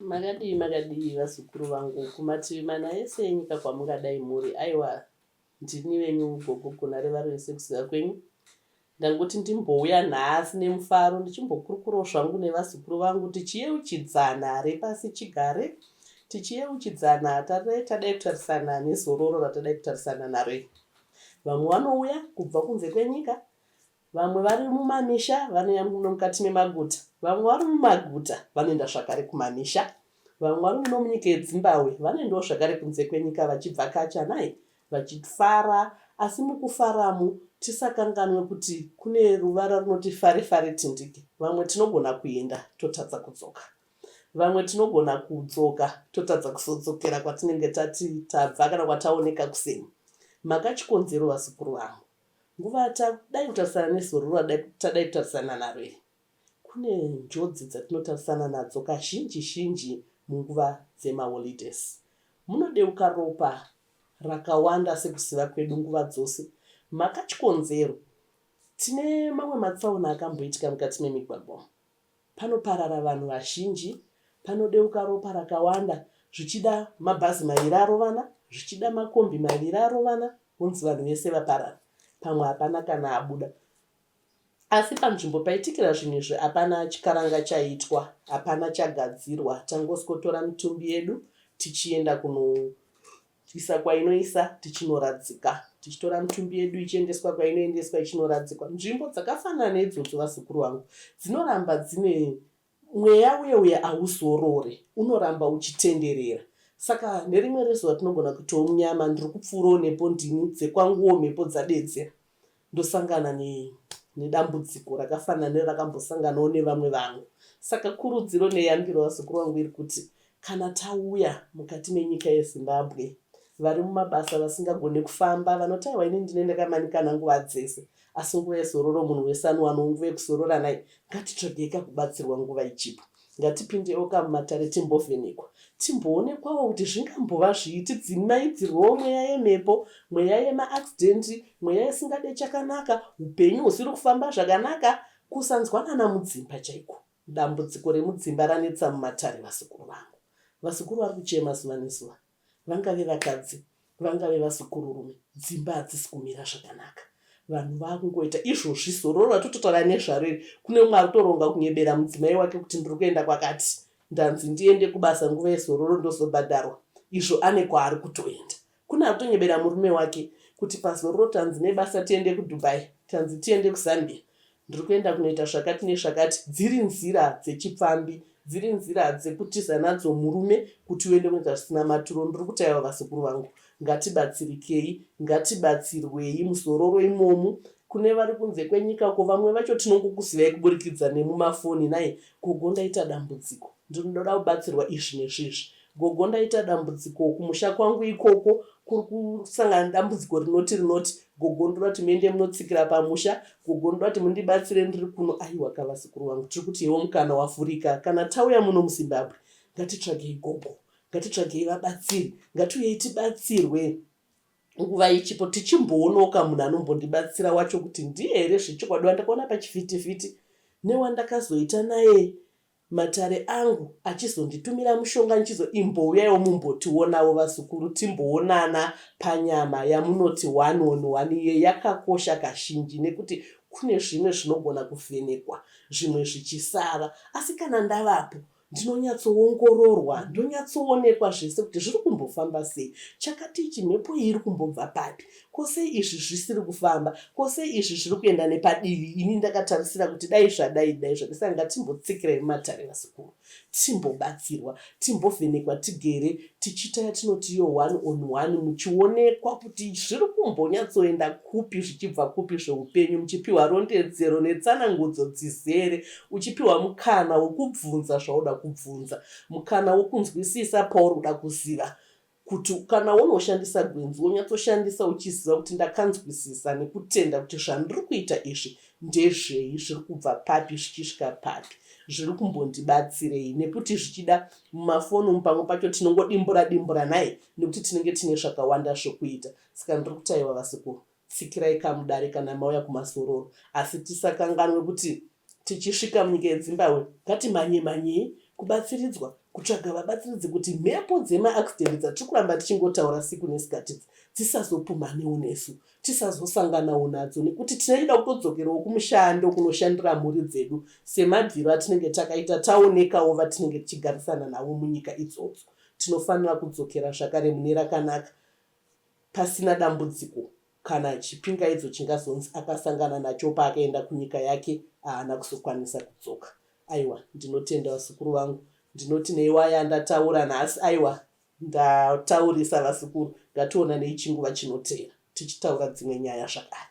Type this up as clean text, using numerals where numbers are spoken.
Makadii makadii vazukuru vangu kumativi mana ese enyika kwamungadai muri aiwa ndini venyu gogo Gonare varoyi sekuziva kwenyu ndangoti ndimbouya nhasi nemufaro ndichimbokurukurawo zvangu nevazukuru vangu tichiyeuchidzana repasi chigare tichiyeuchidzana tadai tadai kutarisana nezororo ratadai kutarisana naro iri vamwe vanouya kubva kunze kwenyika Vamwe vari mumamisha vanouya muno mukati memaguta, vamwe vari mumaguta vanoenda zvakare kumamisha, vamwe vari muno munyika yeDzimbahwe vanoendawo zvakare kunze kwenyika vachibvakacha nhai, vachifara. Asi mukufaramu tisakanganwe kuti kune ruvara runoti fare fare tindike. Vamwe tinogona kuenda totadza kudzoka. Vamwe tinogona kudzoka totadza kuzodzokera kwatinenge tati tabva kana kwataoneka kuseni. Mhaka chikonzero vazukuru vangu. Nguva yatadai kutarisana nezororo ratadai kutarisana naro iri, kune njodzi dzatinotarisana nadzo kazhinji zhinji munguva dzemaholidays. Munodeuka ropa rakawanda sekuziva kwedu nguva dzose. Mhaka chikonzero, tine mamwe matsaona akamboitika mukati memigwagwa umu. Panoparara vanhu vazhinji, panodeuka ropa rakawanda, zvichida mabhazi maviri arovana, zvichida makombi maviri arovana, vonzi vanhu vese vaparara. Pamwe hapana kana abuda. Asi panzvimbo paitikira zvinhu izvi hapana chikaranga chaitwa, hapana chagadzirwa. Tangosikotora mitumbi yedu tichienda kuno isa kwainoisa tichinoradzika tichitora mitumbi yedu ichiendeswa kwainoendeswa ichinoradzikwa nzvimbo dzakafanana neidzodzo vazukuru vangu dzinoramba dzine mweya uye uye hauzorore unoramba uchitenderera saka nerimwe rezuva tinogona kuitawo munyama ndiri kupfuurawo nepo ndini dzekwanguwo mhepo dzadedzera ndosangana nedambudziko rakafanana nerakambosanganawo nevamwe vangu. Saka kurudziro neyambiro vazukuru vangu iri kuti kana tauya mukati menyika yeZimbabwe, vari mumabasa vasingagone kufamba vanoti aiwa ini ndine ndakamanikana nguva dzese asi nguva yezororo munhu wese anowanawo nguva yekuzorora nhai ngatitsvagei kakubatsirwa nguva ichipo. Ngatipindewoka mumatare timbovhenekwa, timboonekwawo kuti zvingambova zvii, tidzimaidzirwewo mweya yemhepo, mweya yemaaccident, mweya isingade chakanaka, upenyu husiri kufamba zvakanaka, kusanzwanana mudzimba chaiko. Dambudziko remudzimba ranetsa mumatare vazukuru vangu. Vazukuru vari kuchema zuva nezuva. Vangave vakadzi, vangave vazukururume, dzimba hadzisi kumira zvakanaka. Vanhu vakungoita izvozvi zororo ratototaura nezvaro iri. Kune umwe ari kutoronga kunyebera mudzimai wake kuti ndiri kuenda kwakati, ndanzi ndiende kubasa nguva yezororo ndozobhadharwa. Izvo ane kwaari kutoenda. Kune ari kutonyebera murume wake kuti pazororo tanzi nebasa tiende kuDubai, tanzi tiende kuZambia. Ndiri kuenda kunoita zvakati nezvakati. Dziri nzira dzechipfambi, dziri nzira dzekutiza nadzo murume kuti uende kunoita zvisina maturo. Ndiri kuti aiwa vazukuru vangu, ngatibatsirikei, ngatibatsirwei muzororo imomu. Kune vari kunze kwenyika uko vamwe vacho tinongokuzivai kuburikidza nemumafoni nhai gogo ndaita dambudziko ndinoda kubatsirwa izvi nezvizvi. Gogo ndaita dambudziko kumusha kwangu ikoko kuri kusangana nedambudziko rinoti rinoti gogo ndoda kuti muende munotsikira pamusha gogo ndoda kuti mundibatsire ndiri kuno aiwa ka vazukuru vangu tiri kuti hewo mukana wavhurika kana tauya muno muZimbabwe ngatitsvagei gogo ngatitsvagei vabatsiri ngatiuyei tibatsirwe nguva ichipo tichimboonoka munhu anombondibatsira wacho kuti ndiye here zvechokwadi wandakaona pachivhitivhiti newandakazoita naye Matare angu achizonditumira mushonga ndichizo imbouyaiwo mumbotionawo vazukuru timboonana panyama yamunoti one on one iye yakakosha kazhinji nekuti kune zvimwe zvinogona kuvhenekwa zvimwe zvichisara asi kana ndavapo ndinonyatsoongororwa ndonyatsoonekwa zvese kuti zviri kumbofamba sei chakati ichi mhepo iyi iri kumbobva papi Ko sei izvi zvisiri kufamba? Ko sei izvi zviri kuenda nepadivi ini ndakatarisira kuti dai zvadai dai zvadai. Saka ngatimbotsikirai mumatare vazukuru timbobatsirwa timbovhenekwa tigere tichiita yatinoti iyo one on one muchionekwa kuti zviri kumbonyatsoenda kupi zvichibva kupi zveupenyu muchipiwa rondedzero netsanangudzo dzizere uchipiwa mukana wekubvunza zvauda kubvunza mukana wekunzwisisa pauri kuda kuziva Kuti kana wonoshandisa gwenzi wonyatsoshandisa uchiziva kuti ndakanzwisisa nekutenda kuti zvandiri kuita izvi ndezvei, zviri kubva papi zvichisvika papi, zviri kumbondibatsirei nekuti zvichida mumafoni umu pamwe pacho tinongodimbura dimbura nhai nekuti tinenge tine zvakawanda zvokuita. Saka ndiri kuti aiwa vazukuru tsikirai kamudare kana mauya kumazororo asi tisakanganwe kuti tichisvika munyika yeDzimbahwe ngatimhanye mhanyei kubatsiridzwa. Kutsvaga vabatsiridzi kuti mhepo dzemaaccident dzatiri kuramba tichingotaura siku nesikati idzi dzisazopumhanewo nesu, tisazosanganawo nadzo nekuti tinenge kutodzokerawo kumushando kunoshandira mhuri dzedu semabviro atinenge takaita taonekawo vatinenge tichigarisana navo munyika idzodzo. Tinofanira kudzokera zvakare mune rakanaka pasina dambudziko kana chipingaidzo chingazonzi akasangana nacho paakaenda kunyika yake haana kuzokwanisa kudzoka. Aiwa ndinotenda vazukuru vangu ndinoti neiwaya andataura nhasi aiwa ndataurisa vazukuru ngationanei chinguva chinoteera tichitaura dzimwe nyaya zvakare.